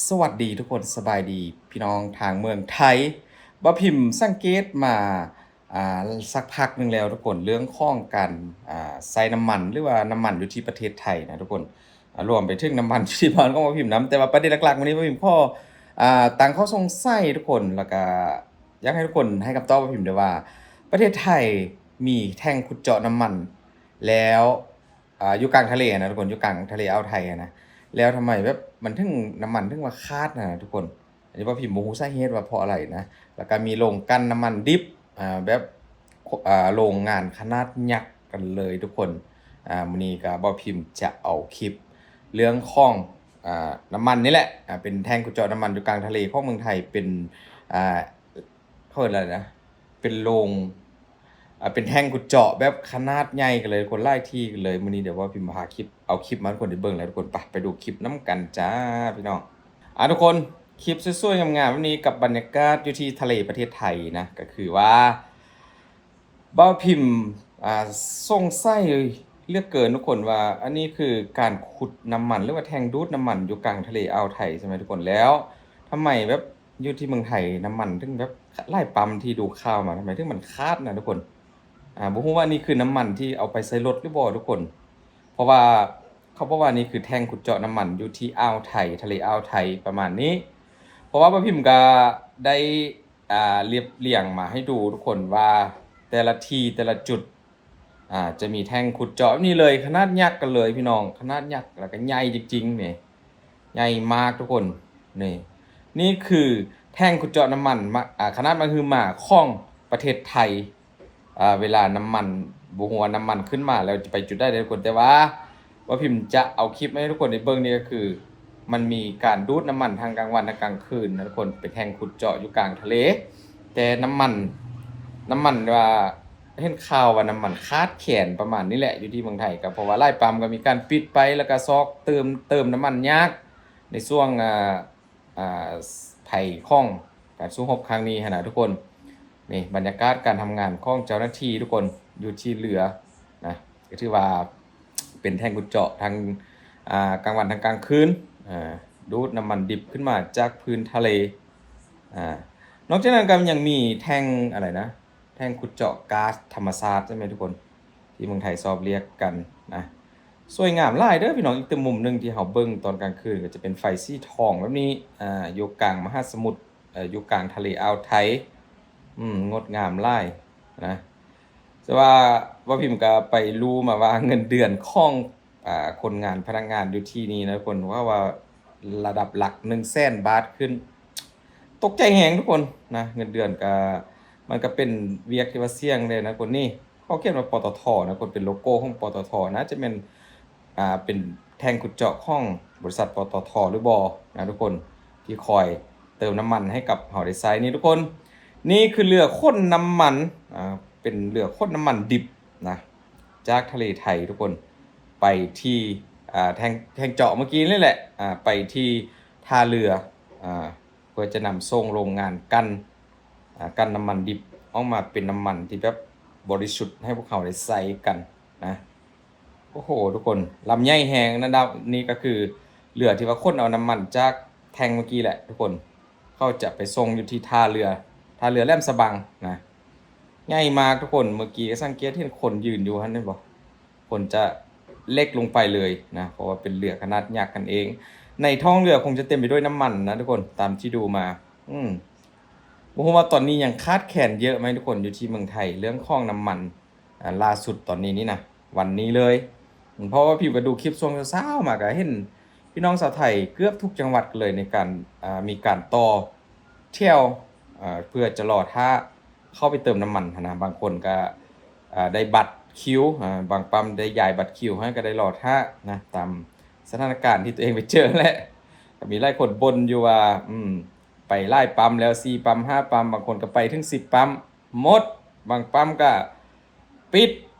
ສະຫວັດດີທຸກຄົນ ສະບາຍດີພີ່ນ້ອງທາງເມືອງໄທ. ບ່າວພິມສັງເກດມາ ອ່າ ສັກພັກໜຶ່ງແລ້ວທຸກຄົນ ເລື່ອງຂອງການ ອ່າ ໃຊ້ນ້ຳມັນ ຫຼືວ່ານ້ຳມັນຢູ່ທີ່ປະເທດໄທນະທຸກຄົນ ອ່າ ລວມໄປເຖິງນ້ຳມັນຢູ່ທີ່ບ້ານຂອງບ່າວພິມນຳ. ແຕ່ວ່າປະເດັນຫຼັກໆມື້ນີ້ບ່າວພິມຂໍ ອ່າ ຕັ້ງຂໍ້ສົງໄສທຸກຄົນ ແລ້ວກະຢາກໃຫ້ທຸກຄົນໃຫ້ຄຳຕອບບ່າວພິມເດີ້ວ່າ ປະເທດໄທມີແທ່ງຂຸດເຈາະນ້ຳມັນແລ້ວ ອ່າ ຢູ່ກາງທະເລຫັ້ນນະທຸກຄົນ ຢູ່ກາງທະເລອ່າວໄທຫັ້ນນະ ແລ້ວທຳໄມແບບມັນເຖິງ ນ້ຳມັນເຖິງວ່າຂາດຫັ້ນນະທຸກຄົນ. ອັນນີ້ບ່າວພິມບໍ່ຮູ້ສາເຫດວ່າເພາະອະໄລນະ. ແລ້ວກະມີໂລງກັ່ນນ້ຳມັນດິບ ອ່າ ແບບ ໂຄ ອ່າ ໂລງງານຂະໜາດຍັກກັນເລີຍທຸກຄົນ. ອ່າ ມື້ນີ້ກະບ່າວພິມຈະເອົາຄລິບເລື່ອງຂອງ ອ່າ ນ້ຳມັນນີ້ແຫຼະ ອ່າ ເປັນແທ່ງຂຸດເຈາະນ້ຳມັນຢູ່ກາງທະເລຂອງເມືອງໄທ ເປັນ ອ່າ ເຂົາເອີ້ນວ່າຫຍັງນະ ເປັນໂລງ ອ່າ ເປັນແທ່ງຂຸດເຈາະແບບຂະໜາດໃຫຍ່ກັນເລີຍ ຄົນຫຼາຍທີ່ກັນເລີຍ. ມື້ນີ້ດຽວບ່າວພິມຫາຄລິບ ເອົາຄລິບມາໃຫ້ທຸກຄົນໄດ້ເບິ່ງແລ້ວທຸກຄົນ. ໄປ ໄປດູຄລິບນຳກັນຈ້າພີ່ນ້ອງ. ອ່າ ທຸກຄົນ ຄລິບສວຍໆງາມໆແບບນີ້ກັບບັນຍາກາດຢູ່ທີ່ທະເລປະເທດໄທນະ ກະຄືວ່າບ່າວພິມ ອ່າ ສົງໄສເຫຼືອເກີນທຸກຄົນວ່າ ອັນນີ້ຄືການຂຸດນ້ຳມັນ ຫຼືວ່າແທ່ງດູດນ້ຳມັນຢູ່ກາງທະເລອ່າວໄທໃຊ່ໄໝທຸກຄົນ? ແລ້ວທຳໄມແບບ ຢູ່ທີ່ເມືອງໄທນ້ຳມັນເຖິງແບບ ຫຼາຍປ້ຳທີ່ດູຂ່າວມາ ທຳໄມເຖິງມັນຂາດນະທຸກຄົນ. ອ່າ ບໍ່ຮູ້ວ່ານີ້ຄືນ້ຳມັນທີ່ເອົາໄປໃສ່ລົດຫຼືບໍ່ທຸກຄົນ ເພາະວ່າເຂົາບອກວ່ານີ້ຄືແທ່ງຂຸດເຈາະນ້ຳມັນຢູ່ທີ່ອ່າວໄທ ທະເລອ່າວໄທປະມານນີ້. ເພາະວ່າບ່າວພິມກະໄດ້ ອ່າ ລຽບລຽງມາໃຫ້ດູທຸກຄົນວ່າ ແຕ່ລະທີ່ ແຕ່ລະຈຸດ ອ່າ ຈະມີແທ່ງຂຸດເຈາະແບບນີ້ເລີຍ ຂະໜາດຍັກກັນເລີຍພີ່ນ້ອງ ຂະໜາດຍັກ ແລ້ວກະໃຫຍ່ຈິງໆນີ້ ໃຫຍ່ມາກທຸກຄົນ. ນີ້ ນີ້ຄືແທ່ງຂຸດເຈາະນ້ຳມັນ ມະ ອ່າ ຂະໜາດມະຫຶມາຂອງປະເທດໄທ. ອ່າ ເວລານ້ຳມັນ ບໍ່ຮູ້ວ່ານ້ຳມັນຂຶ້ນມາແລ້ວຈະໄປຈຸດໃດເດີ້ທຸກຄົນ ແຕ່ວ່າບ່າວພິມຈະເອົາຄລິບມາໃຫ້ທຸກຄົນໄດ້ເບິ່ງ ນີ້ກະຄື ມັນມີການດູດນ້ຳມັນທັງກາງວັນທັງກາງຄືນນະທຸກຄົນ ເປັນແທ່ງຂຸດເຈາະຢູ່ກາງທະເລ. ແຕ່ນ້ຳມັນ ນ້ຳມັນວ່າ ເຫັນຂ່າວວ່ານ້ຳມັນຂາດແຄນປະມານນີ້ແຫຼະ ຢູ່ທີ່ເມືອງໄທ ກະເພາະວ່າຫຼາຍປ້ຳກະມີການປິດໄປ ແລ້ວກະຊອກເຕີມ ເຕີມນ້ຳມັນຍາກໃນຊ່ວງ ອ່າ ອ່າ ໄພຂອງການສູ້ຮົບຄັ້ງນີ້ຫັ້ນນະທຸກຄົນ. ນີ້ບັນຍາກາດການທຳງານຂອງເຈົ້າໜ້າທີ່ທຸກຄົນ ຢູ່ທີ່ເຮືອນະ ກະຖືວ່າເປັນແທ່ງຂຸດເຈາະທັງ ອ່າ ກາງວັນທັງກາງຄືນ ອ່າ ດູດນ້ຳມັນດິບຂຶ້ນມາຈາກພື້ນທະເລ. ອ່າ ນອກຈາກນັ້ນກະຍັງມີແທ່ງ ອະໄລນະ ແທ່ງຂຸດເຈາະກາສທຳມະຊາດໃຊ່ໄໝທຸກຄົນ ທີ່ເມືອງໄທຊອບລຽກກັນນະ. ສວຍງາມຫຼາຍເດີ້ພີ່ນ້ອງ ອີກແຕ່ມຸມໜຶ່ງທີ່ເຮົາເບິ່ງຕອນກາງຄືນ ກະຈະເປັນໄຟສີທອງແບບນີ້ ອ່າ ຢູ່ກາງມະຫາສະໝຸດ ເອີ ຢູ່ກາງທະເລອ່າວໄທ. ອືມ ງົດງາມຫຼາຍນະ. ແຕ່ວ່າບ່າວພິມກະໄປຮູ້ມາວ່າເງິນເດືອນຂອງ ອ່າ ຄົນງານພະນັກງານຢູ່ທີ່ນີ້ນະທຸກຄົນ ເຂົາວ່າລະດັບຫຼັກໜຶ່ງແສນບາດຂຶ້ນ. ຕົກໃຈແຮງທຸກຄົນນະ ເງິນເດືອນກະ ມັນກະເປັນວຽກທີ່ວ່າສ່ຽງເດ້ນະທຸກຄົນ. ນີ້ ເຂົາຂຽນວ່າ ປຕທ ນະທຸກຄົນ ເປັນໂລໂກ້ຂອງ ປຕທ ນະ ຈະແມ່ນ ອ່າ ເປັນແທ່ງຂຸດເຈາະຂອງບໍລິສັດ ປຕທ ຫຼືບໍ່ນະທຸກຄົນ ທີ່ຄອຍເຕີມນ້ຳມັນໃຫ້ກັບເຮົາໄດ້ໃຊ້ນີ້ທຸກຄົນ. ນີ້ຄືເຮືອຂົນນ້ຳມັນ ອ່າ ເປັນເຮືອຂົນນ້ຳມັນດິບນະ ຈາກທະເລໄທທຸກຄົນ ໄປທີ່ ອ່າ ແທ່ງ ແທ່ງເຈາະເມື່ອກີ້ນີ້ແຫຼະ ອ່າ ໄປທີ່ທ່າເຮືອ ອ່າ ເພື່ອຈະນຳສົ່ງໂລງງານກັ່ນ ອ່າ ກັ່ນນ້ຳມັນດິບອອກມາເປັນນ້ຳມັນທີ່ແບບບໍລິສຸດໃຫ້ພວກເຮົາໄດ້ໃຊ້ກັນນະ. ໂອ້ໂຫ ທຸກຄົນ ລຳໃຫຍ່ແຮງນະ. ນີ້ກະຄືເຮືອທີ່ວ່າຂົນເອົານ້ຳມັນຈາກແທ່ງເມື່ອກີ້ແຫຼະທຸກຄົນ ເຂົາຈະໄປສົ່ງຢູ່ທີ່ທ່າເຮືອ ທ່າເຮືອແຫຼມສະບັງນະ. ໃຫຍ່ມາກທຸກຄົນ ເມື່ອກີ້ກະສັງເກດເຫັນຄົນຢືນຢູ່ຫັ້ນ ເຫັນບໍ່? ຄົນຈະເລັກລົງໄປເລີຍນະ ເພາະວ່າເປັນເຮືອຂະໜາດຍັກຫັ້ນເອງ. ໃນທ້ອງເຮືອຄົງຈະເຕັມໄປດ້ວຍນ້ຳມັນນະທຸກຄົນ ຕາມທີ່ດູມາ. ອືມ ບໍ່ຮູ້ວ່າຕອນນີ້ຍັງຂາດແຄນເຍອະໄໝທຸກຄົນ ຢູ່ທີ່ເມືອງໄທ ເລື່ອງຂອງນ້ຳມັນ ອ່າ ລ່າສຸດຕອນນີ້ນີ້ນະ ວັນນີ້ເລີຍ. ເພາະວ່າພິມກະດູຄລິບຊ່ວງເຊົ້າໆມາ ກະເຫັນພີ່ນ້ອງຊາວໄທເກືອບທຸກຈັງຫວັດເລີຍ ໃນການ ອ່າ ມີການຕໍ່ແຖວ ອ່າ ເພື່ອຈະລໍຖ້າເຂົ້າໄປເຕີມນ້ຳມັນຫັ້ນນະ. ບາງຄົນກະ ອ່າ ໄດ້ບັດຄິວ ອ່າ ບາງປ້ຳໄດ້ຢາຍບັດຄິວໃຫ້ ກະໄດ້ລໍຖ້ານະ ຕາມສະຖານະການທີ່ຕົວເອງໄປເຈີແຫຼະ. ກະມີຫຼາຍຄົນບົ່ນຢູ່ວ່າ ອືມ ໄປຫຼາຍປ້ຳແລ້ວ ສີ່ປ້ຳ ຫ້າປ້ຳ ບາງຄົນກະໄປເຖິງສິບປ້ຳ ໝົດ ບາງປ້ຳກະປິດ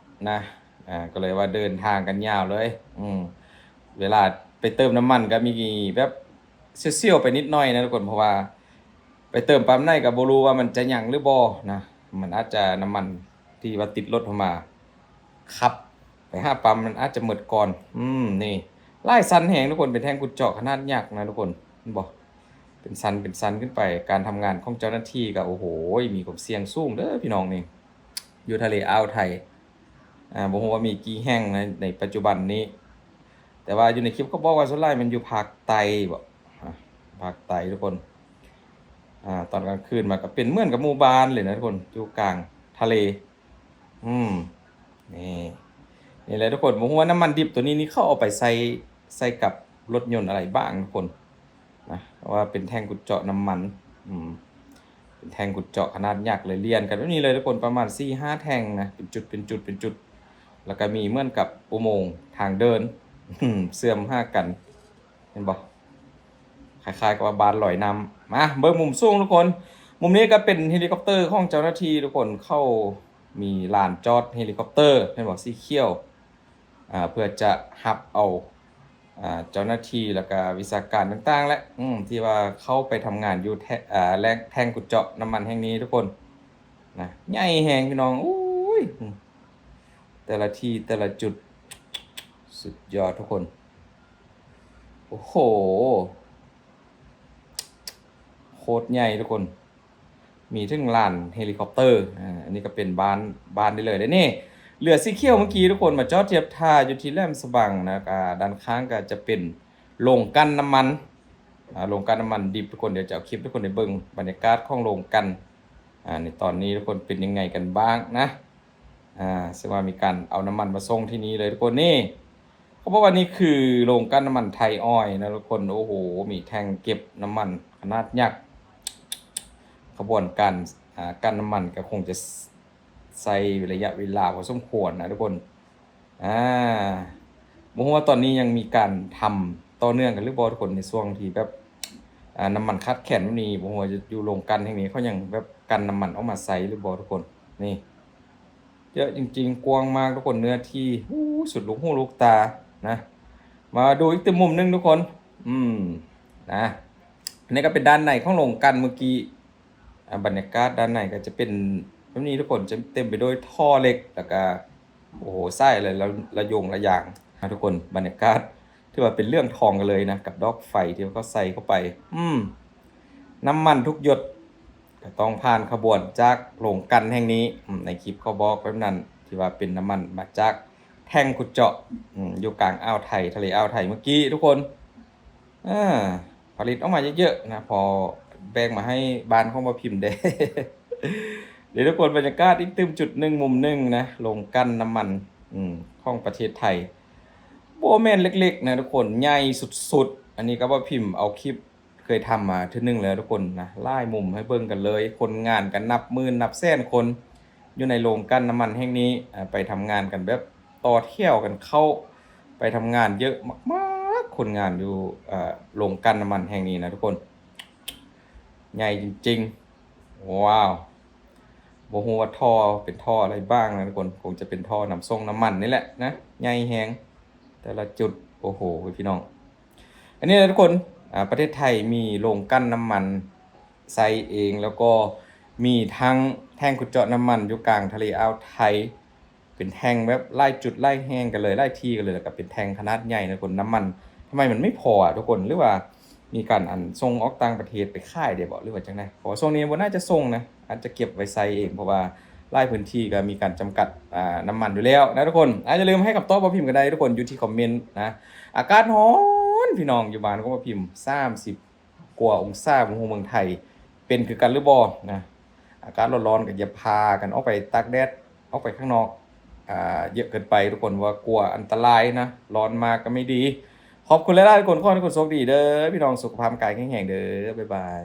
ນະ. ອ່າ ກະເລີຍວ່າເດີນທາງກັນຍາວເລີຍ. ອືມ ເວລາໄປເຕີມນ້ຳມັນກະມີແບບສຽວໆໄປນິດໜ້ອຍນະທຸກຄົນ ເພາະວ່າໄປເຕີມປ້ຳໃດກະບໍ່ຮູ້ວ່າມັນຈະຍັງຫຼືບໍ່ນະ ມັນອາດຈະ ນ້ຳມັນທີ່ວ່າຕິດລົດເຮົາມາ ຂັບໄປຫາປ້ຳມັນອາດຈະໝົດກ່ອນ. ອືມ ນີ້ຫຼາຍຊັ້ນແຮງທຸກຄົນ ເປັນແທ່ງຂຸດເຈາະຂະໜາດຍັກນະທຸກຄົນ ເຫັນບໍ່? ປັນຊັ້ນເປັນຊັ້ນຂຶ້ນໄປ. ການທຳງານຂອງເຈົ້າໜ້າທີ່ກໍ ໂອ້ໂຫ ມີຄວາມສ່ຽງສູງເດີພີ່ນ້ອງນີ້ ຢູ່ທະເລອ່າວໄທ. ອ່າ ບໍ່ຮູ້ວ່າມີກີ່ແຫ່ງໃນ ໃນປັດຈຸບັນນີ້ ແຕ່ວ່າຢູ່ໃນຄລິບເຂົາບອກວ່າສ່ວນຫຼາຍແມ່ນຢູ່ພາກໃຕ້ບໍ ອ່າ ພາກໃຕ້ທຸກຄົນ. ອ່າ ຕອນກາງຄືນມາກໍເປັນເໝືອນກັບໝູ່ບ້ານເລີຍນະທຸກຄົນ ຢູ່ກາງທະເລ. ອືມ ນີ້ ນີ້ແຫຼະທຸກຄົນ. ບໍ່ຮູ້ວ່ານ້ຳມັນດິບຕົວນີ້ນີ້ ເຂົາເອົາໄປໃສ່ ໃສ່ກັບລົດຍົນອະໄລບ້າງທຸກຄົນນະ ເພາະວ່າເປັນແທ່ງຂຸດເຈາະນ້ຳມັນ. ອືມ ເປັນແທ່ງຂຸດເຈາະຂະໜາດຍັກເລີຍ ລຽນກັນແບບນີ້ເລີຍທຸກຄົນ ປະມານສີ່ຫ້າແທ່ງນະ ເປັນຈຸດ ເປັນຈຸດ ເປັນຈຸດ. ແລ້ວກໍມີເໝືອນກັບອຸໂມງທາງເດີນ ອືມ ເຊື່ອມຫາກັນ ເຫັນບໍ່? ຄ້າຍໆກັບວ່າບ້ານລອຍນ້ຳ. ມາເບິ່ງມຸມສູງທຸກຄົນ. ມຸມນີ້ກໍເປັນເຮລິຄອບເຕີຂອງເຈົ້າໜ້າທີ່ທຸກຄົນ ເຂົາມີລານຈອດເຮລິຄອບເຕີ ເຫັນບໍ່? ສີຂຽວ ອ່າ ເພື່ອຈະຮັບເອົາ ອ່າ ເຈົ້າໜ້າທີ່ ແລ້ວກະວິຊາການຕ່າງໆແຫຼະ ອືມ ທີ່ວ່າເຂົ້າໄປທຳງານຢູ່ແທ- ອ່າ ແຫຼ່ງແທ່ງຂຸດເຈາະນ້ຳມັນແຫ່ງນີ້ທຸກຄົນນະ. ໃຫຍ່ແຮງພີ່ນ້ອງ ໂອ້ຍ ແຕ່ລະທີ່ແຕ່ລະຈຸດ ສຸດຍອດທຸກຄົນ. ໂອ້ໂຫ ໂຄດໃຫຍ່ທຸກຄົນ ມີເຖິງລານເຮລິຄອບເຕີ. ອ່າ ອັນນີ້ກໍເປັນບ້ານ ບ້ານໄດ້ເລີຍເດ້ນີ້. ເຫຼືອສີຂຽວເມື່ອກີ້ທຸກຄົນ ມາຈອດທຽບທ່າຢູ່ທີ່ແຫຼມສະບັງນະ. ອ່າ ດ້ານຂ້າງກໍຈະເປັນໂລງກັ່ນນ້ຳມັນ ອ່າ ໂລງກັ່ນນ້ຳມັນດິບທຸກຄົນ. ດຽວຈະເອົາຄລິບໃຫ້ທຸກຄົນໄດ້ເບິ່ງບັນຍາກາດຂອງໂລງກັ່ນ ອ່າ ໃນຕອນນີ້ທຸກຄົນເປັນຍັງໄງກັນບ້າງນະ. ອ່າ ເຊິ່ງວ່າມີການເອົານ້ຳມັນມາສົ່ງທີ່ນີ້ເລີຍທຸກຄົນ. ນີ້ ເຂົາບອກວ່ານີ້ຄືໂລງກັ່ນນ້ຳມັນໄທອອຍນະທຸກຄົນ. ໂອ້ໂຫ ມີແທ່ງເກັບນ້ຳມັນຂະໜາດຍັກ. ຂະບວນການ ອ່າ ກັ່ນນ້ຳມັນກໍຄົງຈະໃຊ້ໄລຍະເວລາພໍສົມຄວນນະທຸກຄົນ. ອ່າ ບໍ່ຮູ້ວ່າຕອນນີ້ຍັງມີການທຳຕໍ່ເນື່ອງກັນຫຼືບໍ່ທຸກຄົນ ໃນຊ່ວງທີ່ແບບ ອ່າ ນ້ຳມັນຂາດແຄນແບບນີ້. ບໍ່ຮູ້ວ່າຢູ່ໂລງກັ່ນແຫ່ງນີ້ ເຂົາຍັງແບບກັ່ນນ້ຳມັນອອກມາໃຊ້ຫຼືບໍ່ທຸກຄົນ. ນີ້ ເຍອະຈິງໆ ກວ້າງມາກທຸກຄົນ ເນື້ອທີ່ ໂອ້ ສຸດລູກຫູລູກຕານະ. ມາດູອີກຕື່ມມຸມໜຶ່ງທຸກຄົນ ອືມ ນະ. ອັນນີ້ກໍເປັນດ້ານໃນຂອງໂລງກັ່ນເມື່ອກີ້. ອ່າ ບັນຍາກາດດ້ານໃນກໍຈະເປັນແບບນີ້ທຸກຄົນ ຈະເຕັມໄປດ້ວຍທໍ່ເຫຼັກ ແລ້ວກໍ ໂອ້ໂຫ ສາຍລະ ລະ ລະຍົງລະຢາງນະທຸກຄົນ. ບັນຍາກາດຖືວ່າເປັນເຫຼືອງທອງກັນເລີຍນະ ກັບດອກໄຟທີ່ເຂົາໃສ່ເຂົ້າໄປ. ອືມ ນ້ຳມັນທຸກຢົດ ກໍຕ້ອງຜ່ານຂະບວນຈາກໂລງກັ່ນແຫ່ງນີ້. ອືມ ໃນຄລິບເຂົາບອກແບບນັ້ນ ທີ່ວ່າເປັນນ້ຳມັນມາຈາກແທ່ງຂຸດເຈາະ ອືມ ຢູ່ກາງອ່າວໄທ ທະເລອ່າວໄທເມື່ອກີ້ທຸກຄົນ. ອ່າ ຜະລິດອອກມາເຍອະໆນະ ພໍແບ່ງມາໃຫ້ບ້ານຂອງບໍ່ພິມແດ່. ເດີທຸກຄົນ ບັນຍາກາດອີກຕື່ມຈຸດໜຶ່ງ ມຸມໜຶ່ງນະ ໂລງກັ່ນນ້ຳມັນ ອືມ ຂອງປະເທດໄທ. ບໍ່ແມ່ນເລັກໆນະທຸກຄົນ ໃຫຍ່ສຸດໆ. ອັນນີ້ກໍບໍ່ພິມເອົາຄລິບ ເຄີຍທຳມາເທື່ອໜຶ່ງແລ້ວທຸກຄົນນະ ຫຼາຍມຸມໃຫ້ເບິ່ງກັນເລີຍ. ຄົນງານກໍນັບໝື່ນນັບແສນຄົນ ຢູ່ໃນໂລງກັ່ນນ້ຳມັນແຫ່ງນີ້ ອ່າ ໄປທຳງານກັນແບບຕໍ່ແຖວກັນເຂົ້າໄປທຳງານເຍອະມາກໆ ຄົນງານຢູ່ ເອີ ໂລງກັ່ນນ້ຳມັນແຫ່ງນີ້ນະທຸກຄົນ. ໃຫຍ່ຈິງໆ ວ້າວ ບໍ່ຮູ້ວ່າທໍ່ເປັນທໍ່ອະໄລບ້າງນະທຸກຄົນ ຄົງຈະເປັນທໍ່ນຳສົ່ງນ້ຳມັນນີ້ແຫຼະນະ ໃຫຍ່ແຮງແຕ່ລະຈຸດ. ໂອ້ໂຫ ພີ່ນ້ອງ ອັນນີ້ນະທຸກຄົນ ອ່າ ປະເທດໄທມີໂລງກັ່ນນ້ຳມັນໃຊ້ເອງ ແລ້ວກໍມີທັງແທ່ງຂຸດເຈາະນ້ຳມັນຢູ່ກາງທະເລອ່າວໄທ ເປັນແທ່ງແບບຫຼາຍຈຸດຫຼາຍແຫ່ງກັນເລີຍ ຫຼາຍທີ່ກັນເລີຍ ແລ້ວກໍເປັນແທ່ງຂະໜາດໃຫຍ່ນະທຸກຄົນ. ນ້ຳມັນທຳໄມມັນໄມ່ພໍອະທຸກຄົນ ຫຼືວ່າມີການ ອັນ ສົ່ງອອກຕ່າງປະເທດໄປຂາຍໄດ້ບໍ່ ຫຼືວ່າຈັ່ງໃດ? ເພາະວ່າຊ່ວງນີ້ບໍ່ໜ້າຈະສົ່ງນະ ອາດຈະເກັບໄວ້ໃຊ້ເອງ ເພາະວ່າຫຼາຍພື້ນທີ່ກໍມີການຈຳກັດ ອ່າ ນ້ຳມັນຢູ່ແລ້ວນະທຸກຄົນ. ອາ ຢ່າລືມໃຫ້ຄຳຕອບບໍ່ພິມກໍໄດ້ທຸກຄົນ ຢູ່ທີ່ຄອມເມັນນະ. ອາກາດຮ້ອນພີ່ນ້ອງ ຢູ່ບ້ານຂອງບໍ່ພິມ ສາມສິບກວ່າອົງສາ ບໍ່ຮູ້ເມືອງໄທເປັນຄືກັນຫຼືບໍ່ນະ. ອາກາດຮ້ອນໆ ກໍຢ່າພາກັນອອກໄປຕາກແດດ ອອກໄປຂ້າງນອກ ອ່າ ເຍອະເກີນໄປທຸກຄົນ ວ່າກົວອັນຕະລາຍນະ ຮ້ອນມາກໍໄມ່ດີ. ຂອບຄຸນຫຼາຍໆທຸກຄົນ ຂໍໃຫ້ທຸກຄົນໂຊກດີເດີພີ່ນ້ອງ ສຸຂະພາບກາຍແຂງແຮງເດີ ບາຍບາຍ.